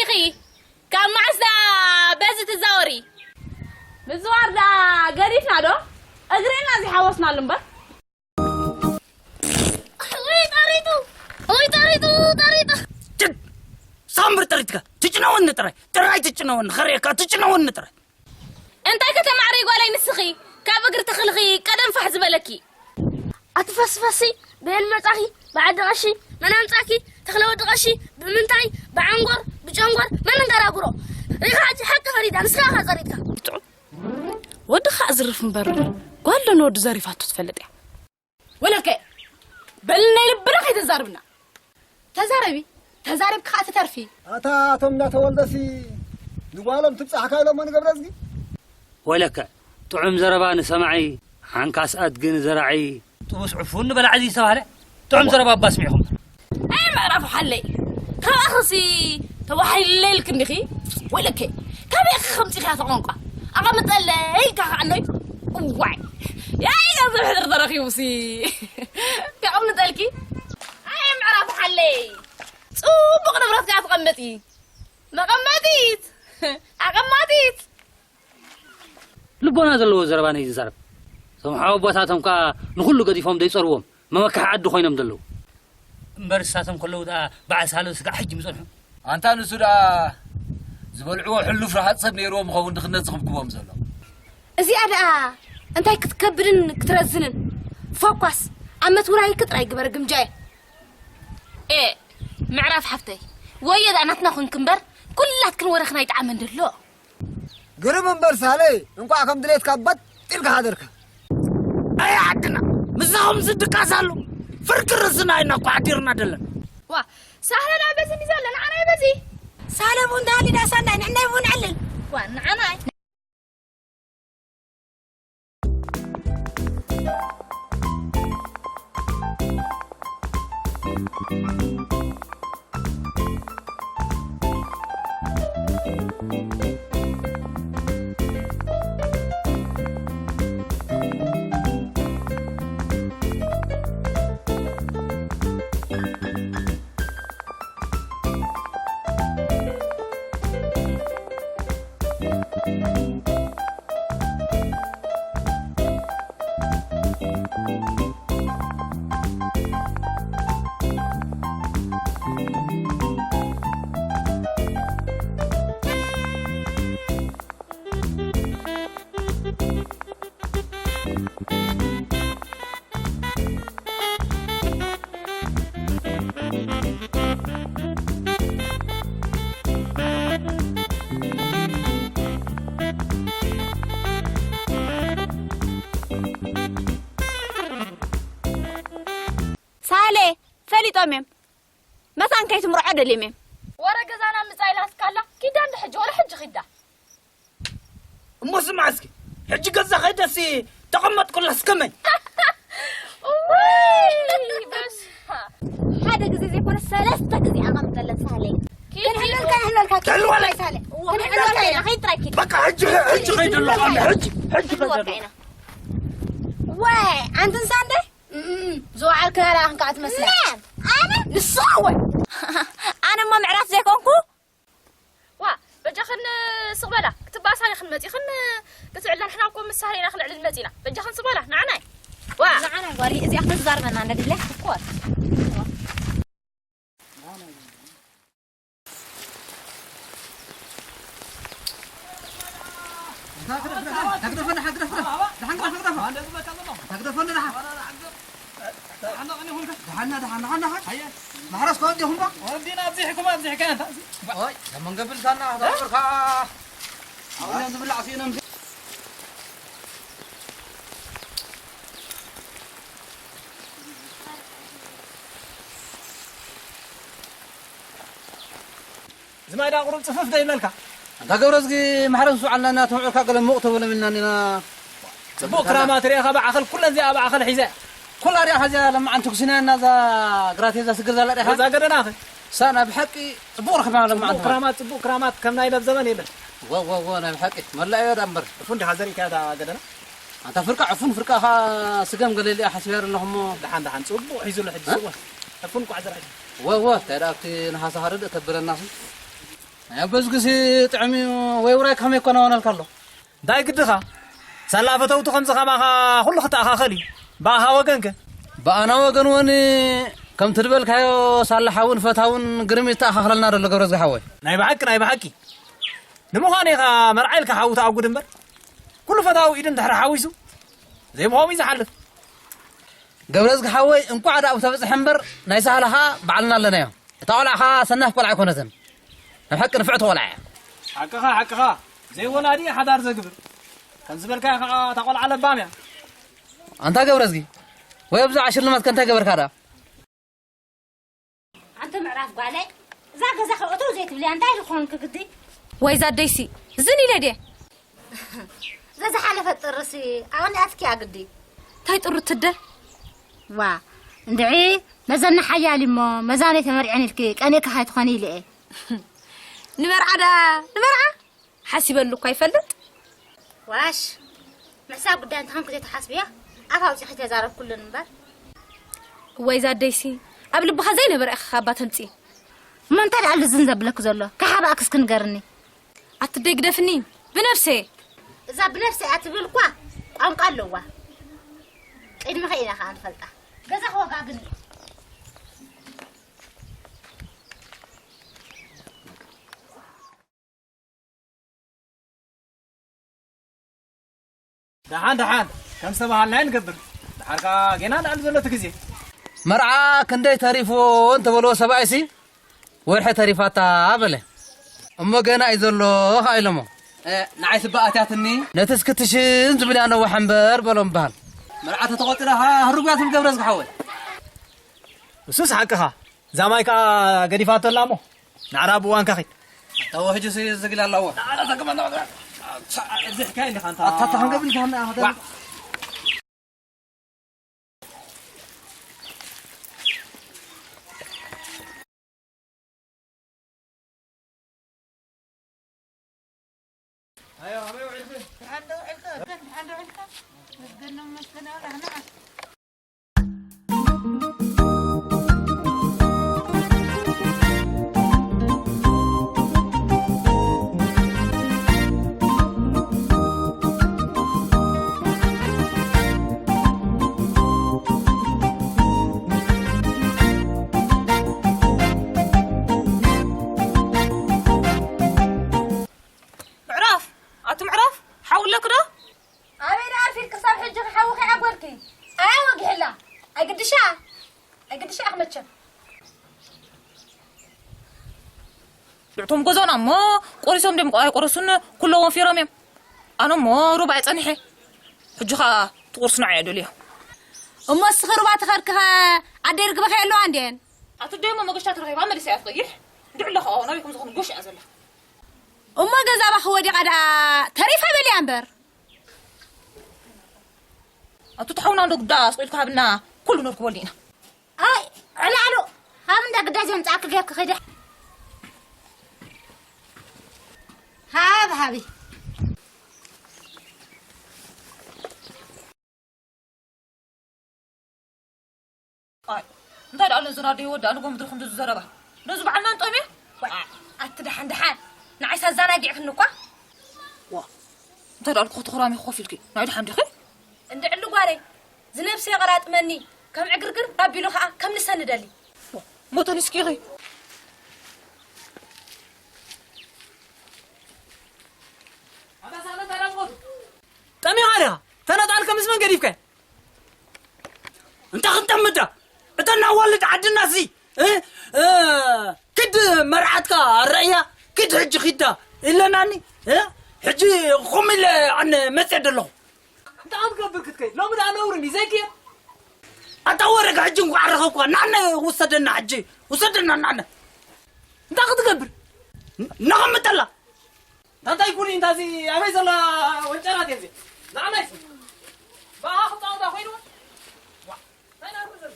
ካብ መዓስ ደኣ በዚ ትዛወሪ? ምዝዋር ደኣ ገዲፍና ዶ? እግርና ዘይሓወስናሉ እምበር። ወይ ጠሪጡ! ወይ ጠሪጡ! ጠሪጡ! ጭድ! ሳምብር ጠሪትካ! ትጭነወኒ ጥራይ! ጥራይ ትጭነወኒ! ኸርእየካ ትጭነወኒ ጥራይ! እንታይ ከተማዕሪ ጓለይ ንስኺ? ካብ እግሪ ተኽልኺ ቀደም ፋሕ ዝበለኪ። ኣቲ ፈስፈሲ፣ በየን መጻኺ? ብዓዲ ቀሺ? መን ኣምጻኪ? ተኽለ ወዲ ቀሺ? ብምንታይ? ብዓንጎር? ብጨንጎር? መን እንገራግሮ? ሪኻ ሕጂ ሓቂ ፈሪዳ፣ ንስኻ ኢኻ ጸሪትካ። ጥዑም። ወዲ ኸኣ ዝርፍ እምበር፣ ጓል ዶ ንወዱ ዘሪፋቶ ትፈልጥ እያ? ወለከ፣ በል ናይ ልብና ከይተዛርብና። ተዛረቢ፣ ተዛረብኪ ኸኣ ትተርፊ። ኣታ ኣቶም እንዳተወልደሲ ንጓሎም ትብጻሕካ ኢሎሞ ንገብረዝጊ? ወለከ፣ ጥዑም ዘረባ ንሰማዒ፣ ሓንካስ ኣድጊ ንዘራዒ። ጥቡስ ዕፉን ንበላዒ ዝተባህለ ጥዑም ዘረባ እባ ስሚዕኹም። ኣይ ምዕራፍ ሓለይ፣ ካባኽሲ ተባሂለልክ እንዲኺ? ወይለከ፣ ካበይ ኢኺ ከምጺእኽያ እቲ ቋንቋ? ኣቐምጠለይ ኢልካ ከዓኖይ? እዋይ፣ ያይ ገንዘብ ሕድር ተረኺቡሲ ከቐምጠልኪ? ኣይ ምዕራፍ ሓለይ፣ ጽቡቕ ንብረት ከኣ ትቐምጢ። መቐመጢት፣ ኣቐማጢት። ልቦና ዘለዎ ዘረባ ነይ ዝዛረብ። እቶም ሓወቦታቶም ከኣ ንኹሉ ገዲፎም ደይጸርዎም መመካሒ ዓዲ ኮይኖም ዘለዉ። እምበር እሳቶም ከለዉ ደኣ በዓል ሳሎ ስጋዕ ሕጂ ምጸንሑ። ኣንታ ንሱ ደኣ ዝበልዕዎ ሕሉፍ ረሃጽ ሰብ ነይርዎም ይኸውን ድኽነት ዝኽብክቦም ዘሎ። እዚኣ ደኣ እንታይ ክትከብድን ክትረዝንን? ፎኳስ ኣብ መትውራይኪ ጥራይ ግበር ግምጃየ። ኤ፣ ምዕራፍ ሓፍተይ፣ ወዮ ደኣ ናትና ኮንኪ እምበር፣ ኩላትክን ወረኽን ኣይጠዓመን ደሎ። ግርም እምበር ሳለይ፣ እንቋዕ ከም ድሌትካ በጥ ኢልካ ሓደርካ። ኣይ ዓድና፣ ምስኹም ዝድቃስ ኣሎ። ፍርቂ ርእስና ኢና እኮ ሓዲርና ደለና። ዋ፣ ሳህለ ደኣ በዚ እንዲ ዘሎ፣ ንዓና እዩ በዚ። ሳህለ ቡን ተሃሊ ደኣ ሳንዳይ፣ ንሕና ቡን ዕልል። ዋ፣ ንዓና እዩ። ሳሌ፣ ፈሊጦም እዮም። መታን ከይትምርዖ ደልዮም እዮም። ወረ ገዛና ምጻእ ኢላትካ ኣላ። ኪዳ እንደ ሕጂ፣ ወረ ሕጂ ኪዳ። እሞ ስማዕ እስኪ፣ ሕጂ ገዛ ከይደሲ ተቐመጥኩላስ ከመይ? ውይ፣ በስመ ኣብ። ሓደ ግዜ ዘይኮነ ሰለስተ ግዜ ኣቐምጠለን ሳሌ። ኪድ፣ ክንሕለልካ ኢና። ክንሕለልካ ኢና። ክንሕለልካ ኢና። ከይድ ጥራይ ኪድ። በቃ ሕጂ፣ ሕጂ ከይድ ኣለኹ፣ ሕጂ፣ ሕጂ ከይድ ኣለኹ። ክንወርካ ኢና። ወይ፣ ኣንቲ እንሳንደ? እም፣ ዝወዓልክና ደኣ ክንከዓ ትመስላ። መን? ኣነ? ንሱ ወይ? ኣነ እሞ ምዕራፍ ዘይኮንኩ? ዋ፣ በጃኽን ስቕ በላ፣ ክትበኣሳ ዲኽን መጺኽን ክትዕላ፣ ንሕና እኮ ምስ ሳህለ ኢና ክንዕልል መጺና። በጃኽን ስቕ በላ፣ ንዓናይ። ዋ። ንዓናይ ጓል፣ እዚኣ ክትዛረበና እንደ ድለ? እኮ። ደሓና፣ ደሓና፣ ደሓና። ማሕረስ ከወዲኹም ዶ? ወዲና ኣብዚሕኩም፣ ኣብዚሕካ ኣንታ። ኦይ፣ ለመን ገብል ሳና፣ ተቐርካ። ኣሁን ዝብላዕ ሲነም። ዝማይ ዳ ቁሩብ ጽፍፍ ዶ ይብለልካ? ኣንታ ገብረዝጊ፣ ማሕረስ ምስ ወዓልና ኢና፣ ተምዕርካ ገለ ሙቕ ተበሎም ኢልና ኢና። ጽቡቕ ክራማት ርኤኻ፣ ብዓኸል ኩለን እዚኣ ብዓኸል ሒዘ። ኩላ ርያ ኸዚኣ ለማዓንቲ ኩሲናና እዛ ግራት እዛ ስግር ዘላ ርኢኻ? እዛ ገደና ኸ? ሳና ብሓቂ ጽቡቕ ረኽብና ለማዓንቲ። ጽቡቕ ክራማት፣ ጽቡቕ ክራማት ከም ናይ ለብ ዘበን የለን። ወ፣ ወ፣ ወ፣ ናይ ብሓቂ መላእዮ ዳ እምበር። እፉ እንዲኻ ዘሪእካያ እዛ ገደና? ኣንታ ፍርቃ ዕፉን ፍርቃ ኸኣ ስገም ገለ ኢለ ሓሲበ ኣለኹ እሞ። ደሓን፣ ደሓን፣ ጽቡቕ ሒዙ ኣሎ ሕጂ እ? ስዋ። ዕፉን ቋዕ ዘርዒ። ወ፣ ወ፣ እንታይ ደኣ ኣብቲ ነሃሳ ኸርድእ ተብለና ሲ። ናይ በዝግሲ ጥዕሚ ወይ ውራይ ከመይ ኮነ ሆነልካ ኣሎ? እንታይ ግድኻ? ሳላ ፈተውቱ ከምዚ ከማኻ ኩሉ ክተኣኻኸል እዩ። ብኣኻ ወገንከ? ብኣና ወገን ወኒ ከምቲ ድበልካዮ ሳላ ሓውን ፈታውን ግርም ይተኣኻኽለልና ደሎ ገብረዝጊ ሓወይ። ናይ ብሓቂ፣ ናይ ብሓቂ። ንምዃኑ ኢኻ መርዓ ኢልካ ሓዊ ተኣጉድ እምበር፣ ኩሉ ፈታዊ ኢዱ እንድሕር ሓዊሱ ዘይምኾም እዩ ዝሓልፍ። ገብረዝጊ ሓወይ እንቋዕ ደኣ ተበጽሐ እምበር ናይ ሳህላ ኸኣ ባዕልና ኣለናዮ። እታ ቆልዓ ኸኣ ሰናፍ ቆልዓ ኣይኮነትን። ናብ ሓቂ ንፍዕቲ ቆልዓ እያ። ሓቅኻ፣ ሓቅኻ። ዘይወላዲ ሓዳር ዘግብር። ከም ዝበልካዮ ኸኣ እታ ቆልዓ ለባም እያ። ኣንታ ገብረዝጊ፣ ወይ ኣብዛ ሽልማት ከ እንታይ ገበርካ ደኣ? ኣንተ ምዕራፍ ጓለይ፣ እዛ ገዛ ከእቶ ዘይትብልያ እንታይ ዝኾንክ ግዲ? ወይ ዛደይሲ፣ ዝን ኢለ ድየ? ዘዝሓለፈ ጥርሲ ኣቕኒኣትኪያ ግዲ። እንታይ ጥሩ ትደ? ዋ፣ እንድዒ መዘና ሓያል እሞ መዛነይ ተመርዕን ኢልኪ ቀኒእካ ካይትኾኒ ኢለ እየ። ንመርዓ ዳ ንመርዓ ሓሲበሉ እኳ ይፈልጥ። ዋሽ፣ ምሕሳብ ጉዳይ እንተኾንኪ ዘይተሓስብያ፣ ኣፍ ኣውፂኺ ተዛረብኩሉን እምበር። እዋይ ዛደይሲ፣ ኣብ ልብኻ ዘይነበረ ኢኻ ካባ ተምፂ። እሞ እንታይ ደኣ ልዝን ዘብለኪ ዘሎ? ከሓባእክስ ክንገርኒ። ኣትደይ ግደፍኒ፣ ብነፍሰይ። እዛ ብነፍሰይ ኣትብል እኳ ቋንቋ ኣለዋ። ቅድሚኺ ኢና ኸዓ ንፈልጣ። ገዛ ክወጋግን እዩ። ደሓን ደሓን ከም ዝተባሃልናዮ ንገብር። ደሓር ከኣ ጌና ንኣሉ ዘሎ እቲ ግዜ። መርዓ ክንደይ ተሪፍዎ እንተበልዎ ሰብኣይሲ፣ ወርሒ ተሪፋታ በለ። እሞ ገና እዩ ዘሎ ከኣ ኢሎሞ። እ፣ ንዓይ ስባ ኣትያትኒ። ነቲ እስክትሽን ዝብል እያ ነዋሕ እምበር በሎ ምበሃል። መርዓ ተተቖጺራ ከኣ ህርጉያ ትብል ገብረ ዝግሓወይ። እሱስ ሓቅኻ። እዛ ማይ ከኣ ገዲፋቶ ኣላ እሞ፣ ናዕራ ብእዋንካ ኺድ። ኣታ ወ ሕጂ ሲ-፣ ዝግል ኣላ እዋ። ናዕራ ተግመ-፣ ናዕራ። ኣታ፣ ኣታ፣ ኣታ፣ ክንገብር ኢልካ ሃና፣ ኣታ። ዋ። ኣዮ፣ ኣበይ ውዒልኪ? ደሓን ዶ ውዒልኪ? ደሓን ዶ ውዒልካ? መስገን ነው፣ መስገን ነው፣ ናህና። ምዕራፍ፣ ኣቱ ምዕራፍ፣ ሓው ኣለኪ ዶ? ኣበይ ደኣ ኣርፊድኪ ክሳብ ሕጂ ሓዊ ከይዓጎልኪ? ኣያ ወጊሕላ። ኣይግድሻ፣ ኣይግድሻ ኢኺ መቸም። እቶም ገዛና እሞ ቆሪሶም ድዮም ኣይቆረሱን ኩሎም ወፊሮም እዮም። ኣነ እሞ ሩባ እየ ጸኒሐ። ሕጂ ኸኣ ትቑርስ ንዓይ እየ ደልዮ። እሞ እስኺ ሩባ ተኸድኪ ኸ ኣደይ ርግበኺ ኣለዋ እንድየን? ኣቲ ደሞ መገሻ ተረኺባ መሊሳ እያ ትቐይሕ። እንድዕሎ ኸኣ ናበይ ከም ዝኾነ ጎሽ እያ ዘላ። እሞ ገዛ ባኺ ወዲቓ ደኣ ተሪፋ በልያ እምበር። ኣቱ ተሓውና እንዶ ግዳ ኣስቂልካ ሃብና ኩሉ ነርክበሉ ኢና። ኣይ ዕላሉ ሃብ እንዳ ግዳ ዘምጻእኪ ጌርኪ ኺዲ። ሃብ ሃቢ። ኣይ፣ እንታይ ደኣ ነዚ ራድዮ ወዲ ኣልጎ ምድሪ ክንዲ ዝዘረባ? ነዚ በዓልና ንጠምዮ? ዋ፣ ኣቲ ደሓን ደሓን። ንዓይስ ኣዘናጊዕክኒ እኳ። ዋ፣ እንታይ ደኣ ኣልኩ ተኾራሚ ኮፍ ኢልኪ? ናይ ደሓን ዲኺ? እንድዕሊ ጓለይ፣ ዝነብሰ የቐራጥመኒ፣ ከም ዕግርግር ኣቢሉ ኸኣ ከም ንሰ ንደሊ። ዋ፣ ሞተኒ እስኪ ኢኺ። ጠሚኻ ዲኻ? ተነጣልከ ምስ መን ገዲፍከ? እንተ ክንጠምዳ፣ እተን ኣዋልድ ዓድና እዚ፣ እ፣ እ፣ ክድ መርዓትካ ረእያ፣ ክድ ሕጂ ኪዳ ኢለናኒ፣ እ፣ ሕጂ ኹም ኢለ ኣነ መጽየ ደለኹ። እንታይ ክትገብር ክትከይድ? ሎሚ ደኣ ነውሪ እንዲ ዘይክየድ። ኣታ ወረጋ ሕጂ እንኳዕ ረኸብኳ፣ ናነ ውሰደና ሕጂ፣ ውሰደና ናነ። እንታይ ክትገብር? ን-፣ ነቐምጠላ። እንታይ ኩኒ እንታዚ ኣበይ ዘላ ወንጨራት እየ እዚ? ንዓናይ ሲ? ብኣኻ ክጻወታ ኮይኑ? ዋ፣ እንታይ ናብር ዘሎ?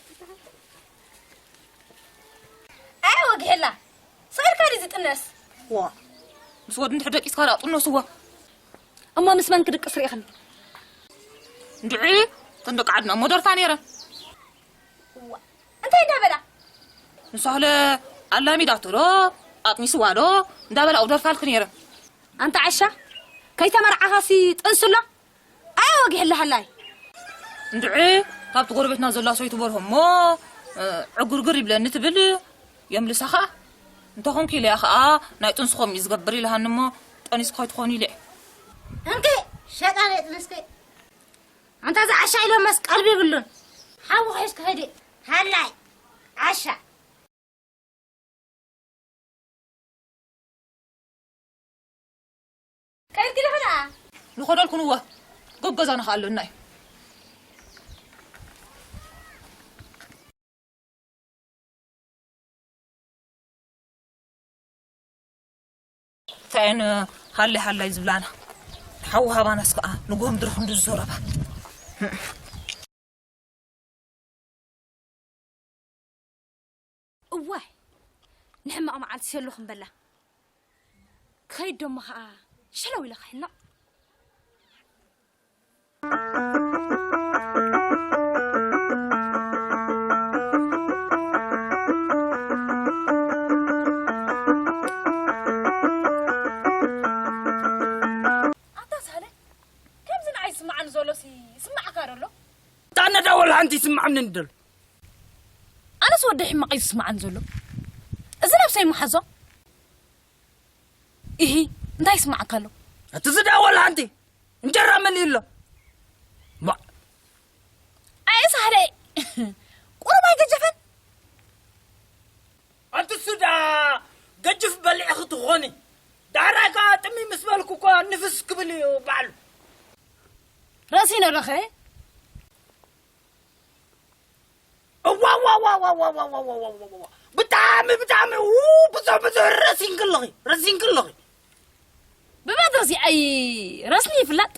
ኣይ ወግሕላ፣ ስቕ ኢልካ ድዩ ዝጥነስ? ዋ፣ ምስ ወዲ እንድሕር ደቂስካ ደኣ ጥነስዋ። እሞ ምስ መን ክድቅስ ርኢኽኒ? እንድዒ፣ እተን ደቂ ዓድና እሞ ደርፋ ነይረን። እዋ፣ እንታይ እንዳበላ? ንሳህለ ኣላሚዳቶ ዶ ኣጥኒስዋ ዶ እንዳበላ ኣብ ደርፋልክ ነይረ። ኣንታ ዓሻ፣ ከይተመርዓኻሲ ጥንሲ ኣሎ? ኣያ ወጊሕላ ሃላይ። እንድዒ፣ ካብቲ ጎረቤትና ዘላ ሰይቲ በልሆ እሞ፣ እ፣ ዕጉርጉር ይብለኒ ትብል፣ የምልሳ ኸኣ። እንተኾንኩ ኢለያ ኸኣ፣ ናይ ጥንሲ ከምኡ እዩ ዝገብር ኢልሃኒ እሞ፣ ጠኒስኪ ከይትኾኒ ኢለ። እንኪ፣ ሸጣን የጥንስኪ። ኣንታ እዚ ዓሻ ኢሎመስ ቀልቢ ይብሉን። ሓዊ ሒዝኪ ኸይዲ። ሃላይ፣ ዓሻ። ከይድኪ ዲኺ ደኣ? ንኸደልኩን እወ፣ ገገዛና ኸኣ ኣለና እዩ። እንታይ እየን ሃላይ ሃላይ ዝብላና? ሓዊ ሃባናስ ከኣ ንግሆ ምድሪ ክንዱ ዝዞረባ። እዋይ፣ ንሕማቕ መዓልቲ ሰሎ ክንበላ። ክኸይድ ደሞ ኸኣ ሸለው ኢለ ክሕነቕ። ኣታ ሳለ፣ ከምዚ ንዓይ ዝስምዓኒ ዘሎሲ ይስምዓካ ዶ ኣሎ? ኣነ ዳ ወላ ሓንቲ ይስምዓኒ እንድሎ። ኣነስ ወዲ ሕማቕ እዩ ዝስምዓኒ ዘሎ። እዚ ነብሰይ መሓዞ። ኢሂ፣ እንታይ ይስምዓካ ኣሎ? እቲ ዝዳ ወላ ሓንቲ እንጀራ መሊኡ ኣሎ። ማ- ኣየ ሳህለይ፣ ቁሩብ ኣይገጀፈን? ኣንቲ እሱ ደኣ ገጅፍ በሊዕኺ ትኾኒ። ዳሕራይ ከኣ ጥሚ ምስ በልኩ እኳ ንፍስ ክብል እዩ ባዕሉ። ረእሲ ነረኸ? እዋ፣ ዋ፣ ዋ። ብጣዕሚ፣ ብጣዕሚ፣ ው፣ ብዙሕ፣ ብዙሕ ረሲንኪ ኣለኺ፣ ረሲንኪ ኣለኺ። ብመድረሲ ኣይ ረስኒ ይፍለጥ?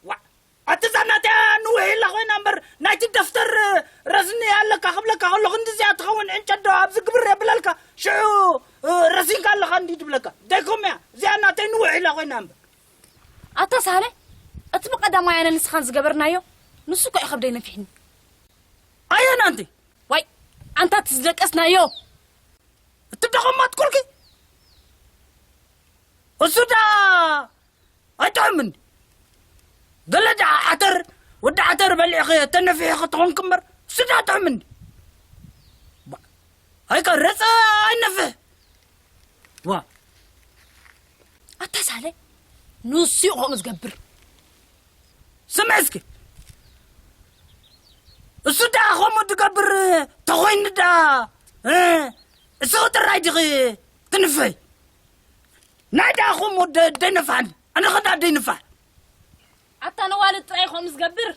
ዋ፣ ኣቲ እዛ ናተይ ንውሕ ኢላ ኮይና እምበር፣ ናይቲ ደፍተር ረስኒ ኣለካ ክብለካ ከሎ፣ ክንዲ እዚኣ ትኸውን ዕንጨት ዶ ኣብዚ ግብር የብለልካ፣ ሽዑ፣ እ፣ ረሲንካ ኣለኻ እንዲ ትብለካ። ደይኮም እያ፣ እዚኣ ናተይ ንውሕ ኢላ ኮይና እምበር። ኣታ ሳህለ፣ እቲ ብቐዳማይ ኣነ ንስኻን ዝገበርናዮ፣ ንሱ እኮ እዩ ከብደይ ነፊሕኒ። ኣየን ኣንቲ? ዋይ፣ ኣንታ እቲ ዝደቀስናዮ። እቲ ደቐማት ኩልኪ። እሱ ዳ ኣይጥዕምን። ገለ ደኣ ዓተር፣ ወዲ ዓተር በሊዕኺ ተነፊሕኺ ትኾንኪ እምበር፣ እሱ ደኣ ጥዕምን። ባ-፣ ኣይቀረጸ ኣይነፍሕ። ዋ። ኣታ ሳለ፣ ንሱ እዩ ከምኡ ዝገብር። ስምዒ እስኪ። እሱ ደኣ ከምኡ ዝገብር ተኾይኑ ደኣ፣ እ፣ እስኺ ጥራይ ዲኺ ትንፍሒ? ናይ ደኣ ከምኡ ደ-፣ ደይነፍሓኒ። ኣነ ኸ ደኣ ደይንፋሕ። ኣታ ነዋልድ ጥራይ ከምኡ ዝገብር።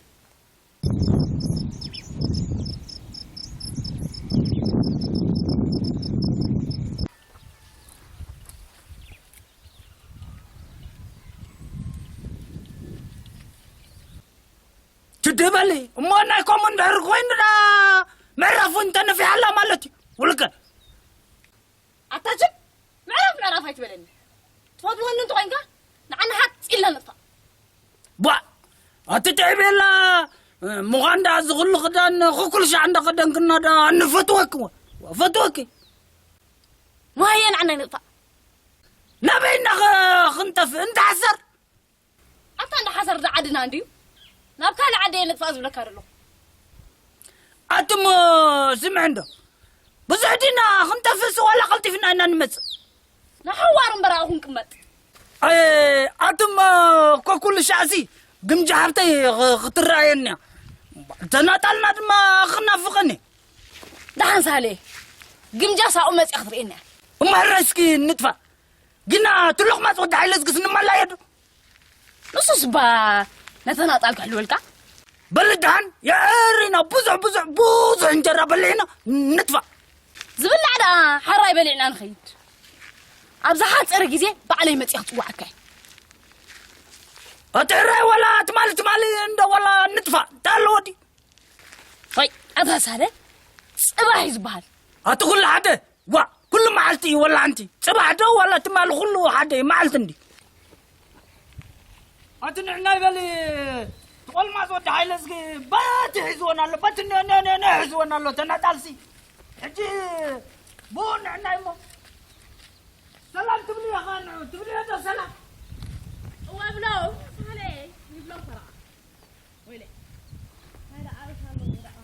ችዲ በሊ እሞ፣ ናይ ከምኡ እንድሕር ኮይኑ ደኣ ምዕራፉ እንተነፊሓላ ማለት እዩ። ውልቀ። ኣታ ጅብ፣ ምዕራፍ ምዕራፍ ኣይትበለኒ። ትፈትወኒ እንተኾይንካ፣ ንዓና ሃጥ ኢልና ንጥፋእ። ቧ! ኣቲ ትዕቤላ፣ ምዃን ደኣ እዚ ኩሉ ክዳን፣ ኩኩል ሻዕ እንዳኸደንክና ደኣ ንፈትወኪ፣ ፈትወኪ። ማየ ንዓና ንጥፋእ። ናበይ እና ኸ-፣ ክንጠፍእ? እንተሓሰር? ኣታ እንዳ ሓሰር ዝዓድና እንድዩ። ናብ ካልእ ዓዲ እየ ንጥፋእ ዝብለካ ዘለኹ። ኣቱም ስምዕ እንዶ። ብዙሕ ዲና ክንጠፍእስ ዋላ ቀልጢፍና ኢና ንመጽእ? ንሓዋሩ እምበር ኣብኡ ክንቅመጥ። ኣየ፣ ኣቱም እኮ ኩሉ ሻዕሲ ግምጃ ሃብተይ ኽ-፣ ክትረኣየኒ እያ። ተናጣልና ድማ ክናፍቐኒ። ደሓን ሳሌ፣ ግምጃ ሳኡ መጽያ ክትርእየኒ እያ። እሞ ሕራይ እስኪ ንጥፋእ። ግና ትሎቕ ማጽ ወዲ ሓይለ ዝግስ ንመላየዱ። ንሱስ እባ ነተናጣል ክሕልወልካ። በሊ ደሓን የዕሪና ብዙሕ፣ ብዙሕ፣ ብዙሕ እንጀራ በሊዕና ንጥፋእ። ዝብላዕ ደኣ ሓራይ በሊዕና ንኸይድ። ኣብ ዝሓጸረ ግዜ ባዕለይ መጽየ ክጽውዓካ እየ። ኣቲ ሕራይ ዋላ ትማሊ፣ ትማሊ እንዶ ዋላ ንጥፋእ። እንታይ ኣለዎ ድዩ? ወይ፣ ኣታ ሳለ፣ ጽባሕ እዩ ዝበሃል። ኣቲ ኩሉ ሓደ። ዋ፣ ኩሉ መዓልቲ እዩ ወላ ሓንቲ። ጽባሕ ዶ ዋላ ትማሊ ኩሉ ሓደ እዩ፣ መዓልቲ እንዲ። ኣቲ ንዕናይ በሊ፣ ትቆልማጽ ወዲ ሓይለ እስኪ በቲ ሒዝወን ኣሎ፣ በቲ ነ-፣ ነ-፣ ነ-፣ ነ-፣ ሒዝወን ኣሎ፣ ተናጣልሲ። ሕጂ ብኡ ንዕናይ እሞ። ትብልዮ ዶ ሰላም? እወ ብሎ፣ ሳለ ይብሎ ፈረቓ። ወይለ። ናይ ደኣ ኣበሻ ኣሎ፣ ናይ ደኣ።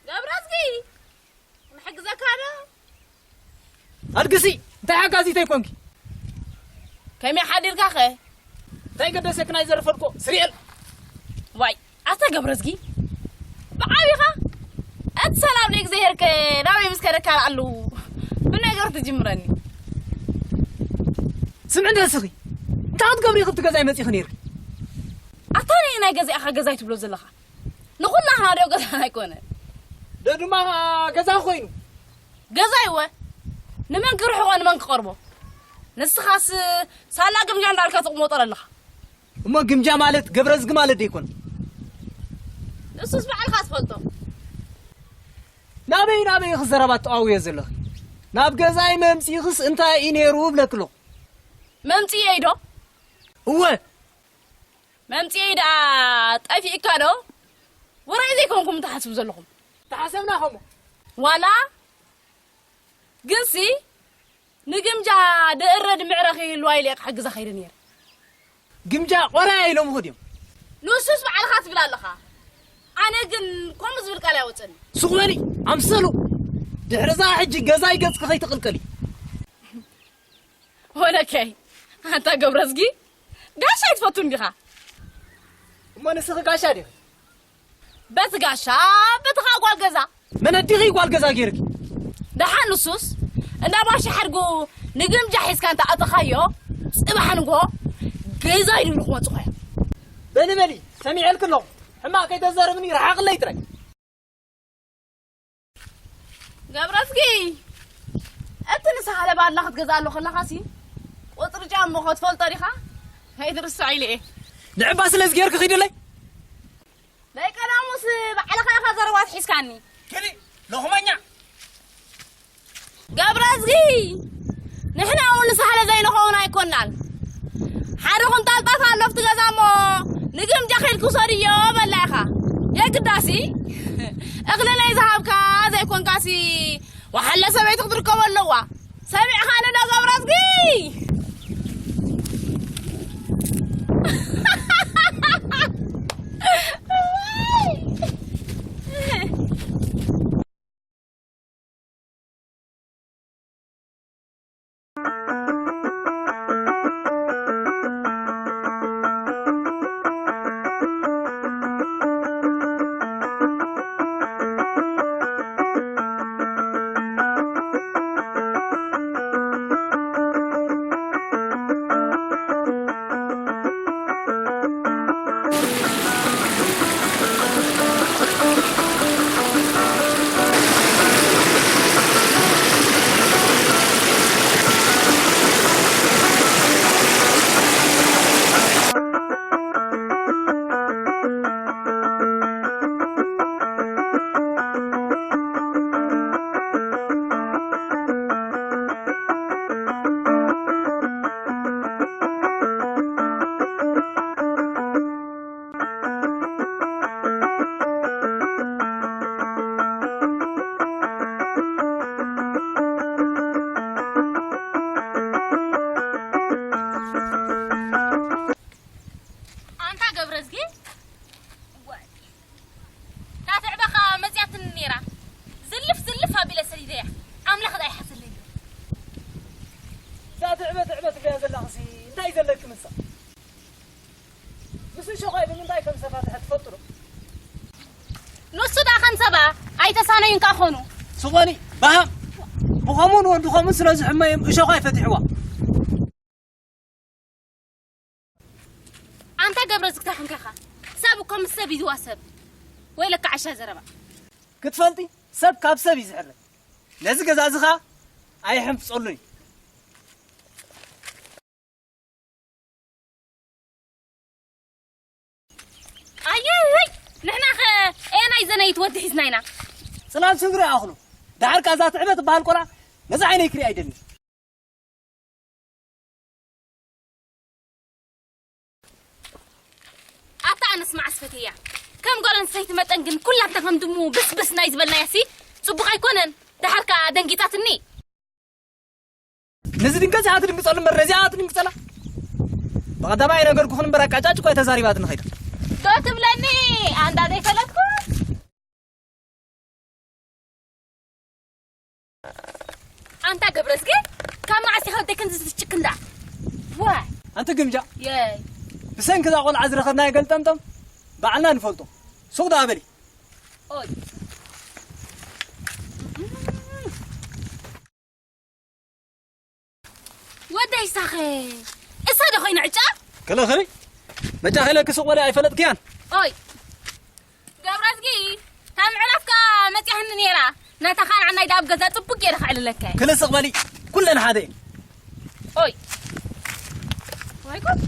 ገብረዝጊ፣ ክንሕግዘካ ዶ? ኣድግሲ፣ እንታይ ሓጋዚት ኣይኮንኪ? ከመይ ሓዲርካ ኸ? እንታይ ገደሰኪ ናይ ዘረፈድኮ ስሪኤል? ዋይ፣ ኣታ ገብረዝጊ፣ ብዓቢኻ እቲ ሰላም ንእግዚኣብሔር ከ ናበይ ምስ ከደካ ኣለዉ ብነገር ትጅምረኒ። ስምዒ እንደ እስኺ፣ እንታይ ክትገብሪ ኢኺ ኣብቲ ገዛይ መጺኺ ነይርኪ? ኣታ ንናይ ገዛኻ ገዛይ ትብሎ ዘለኻ? ንኹላህና ዶ ገዛና ኣይኮነ? ዶ ድማ ገዛ ኮይኑ? ገዛ ይወ፣ ንመን ክርሕቆ ንመን ክቐርቦ? ንስኻስ ሳላ ግምጃ እንዳልካ ትቕመጦ ኣለኻ። እሞ ግምጃ ማለት ገብረዝጊ ማለት ዶ ይኮን? ንሱስ ባዕልኻ ትፈልጦ። ናበይ ናበይ ኢኺ ዘረባ ትጠዋውዮ ዘለኺ? ናብ ገዛይ መምጺእኽስ እንታይ እዩ ነይሩ እብለኪ ኣለኹ። መምጺኤይ ዶ? እወ። መምጺኤይ ደኣ ጠፊእካ ዶ? ውራይ ዘይኮንኩም ትሓስቡ ዘለኹም። ተሓሰብና ኸሞ። ዋላ ግንሲ ንግምጃ ድእረድ ምዕረ ከይህልዋ ኢለ እየ ክሕግዛ ከይደ ነይረ። ግምጃ ቆራያ ኢሎምኹ ድዮም? ንሱስ ባዕልኻ ትብል ኣለኻ። ኣነ ግን ከምኡ ዝብል ቃል ኣይወጸኒ። ሱቕ በሊ፣ ኣምሰሉ። ድሕሪ እዛ ሕጂ ገዛይ ገጽኪ ከይትቕልቀሊ። ወለከይ፣ ኣንታ ገብረዝጊ፣ ጋሻ ኣይትፈቱን ዲኻ? እሞ ንስኺ ጋሻ ዲኺ? በቲ ጋሻ፣ በቲ ኸኣ ጓል ገዛ። መን ኣዲኺ ጓል ገዛ ጌርኪ? ደሓን ንሱስ፣ እንዳ ባሻ ሓድጉ ንግምጃ ሒዝካ እንተ ኣእተኻዮ፣ ጽባሕ ንግሆ ገዛ ይድብሉ ክመጹኻ እዮም። በሊ በሊ፣ ሰሚዐልኪ ኣለኹ። ሕማቕ ከይተዛረብኒ ርሓቕለይ ጥራይ። ገብረዝጊ፣ እቲ ንሳህለ ባድላ ክትገዝኣሉ ከለኻሲ፣ ቁጽሪ ጫምኡ ክትፈልጦ ዲኻ? ከይትርስዖ ኢለ እየ። ንዕባ ስለዚ ጌርኪ ኪድለይ። ናይ ቀዳሙስ ባዕልኻ ኢኻ ዘረባ ኣትሒዝካኒ። ክዲ፣ ሎኽመኛ። ገብረዝጊ፣ ንሕና እውን ንሳህለ ዘይንኸውን ኣይኮናን። ሓደ ኩንታል ጣፍ ኣሎ ኣብቲ ገዛ እሞ ንግምጃ ከይድኪ ውሰድዮ በላ ኢኻ። የግዳሲ እኽሊ ናይ ዝሃብካ ዘይኮንካሲ ወሓለ ሰበይቲ ክትርከቦ ኣለዋ። ሰሚዕኻኒ ዶ ገብረዝጊ? ኣንታ ገብረዝጊ፣ ዋይ፣ እታ ትዕበኻ መጽያትኒ ነይራ። ዝልፍ ዝልፍ ኣቢለ ሰዲደያ። ኣምላኽ ደኣ ይሓዘለይ። እዛ ትዕበ ትዕበ ትብልያ ዘለኽሲ እንታይ እዩ ዘለኪ ምሳ? ምስ እሾዃይ ብምንታይ ከም ዝተፋትሐ ትፈልጡ ዶ? ንሱ ደኣ ከም ሰባ ኣይተሳነዩን ከኣ ኾኑ። ስቕ በሊ፣ በሃም። ብኸምኡን ወዲ ኸምኡን ስለ ዝሕመዮም እሾዃይ ፈቲሕዋ። ኣንታ ገብረ ዝግታ ሕንካኻ። ሰብ እኮ ምስ ሰብ ይዋሰብ። ወይለካ ዓሻ ዘረባ። ክትፈልጢ፣ ሰብ ካብ ሰብ እዩ ዝሕረድ። ነዚ ገዛ እዚ ኸኣ ኣይሕንፍጸሉን እዩ። ኣየይ፣ ንሕና ኸ ኣየናይ ዘነይት ወዲ ሒዝና ኢና? ጽላል ስግሪ ይኣኽሎ። ደሓር ከኣ እዛ ትዕበ ትበሃል ቆልዓ ነዚ ዓይነይ ክርኢ ኣይደልን። ኣታ ኣነስ መዓስ ፈትያ። ከም ጓል ኣንስተይቲ መጠን ግን ኩላትና ከም ድሙ ብስብስ ናይ ዝበልናያ ሲ ጽቡቕ ኣይኮነን። ደሓር ከኣ ደንጊጻትኒ። ነዚ ድንገጽ እያ ትድንግጸሉ እምበር ነዚኣ ትድንግጸላ። ብቐዳማይ ነገርኩኽን እምበር ኣቃጫጭ እኮ እያ ተዛሪባ ትንኸይዳ። ዶ ትብለኒ ኣንዳ ዘይፈለጥኩ። ኣንታ ገብረዝጊ፣ ካብ መዓስ ኢኻ ወደይ ከምዚ ትችክ እንዳ? ዋይ! ኣንቲ ግምጃ፣ የይ! ብሰንኪ እዛ ቆልዓ ዝረኸብናዮ ገልጠምጠም ባዕልና ንፈልጦ። ሱቕ ደኣ በሊ። ኦይ! ወደይ ሳኸ እሳ ዶ ኮይና ዕጫ? ከለኸሊ መጫ ከለኪ ሱቕ በሊ ኣይፈለጥክያን። ኦይ ገብረዝጊ ካብ ምዕራፍካ መፂኣኒ ነይራ ናታ ኻን ዓናይ ዳብ ገዛ ፅቡቅ ገይረ ክዕልለካ እየ። ክልስቕ በሊ ኩለን ሓደ እየን። ኦይ ወይ ጉድ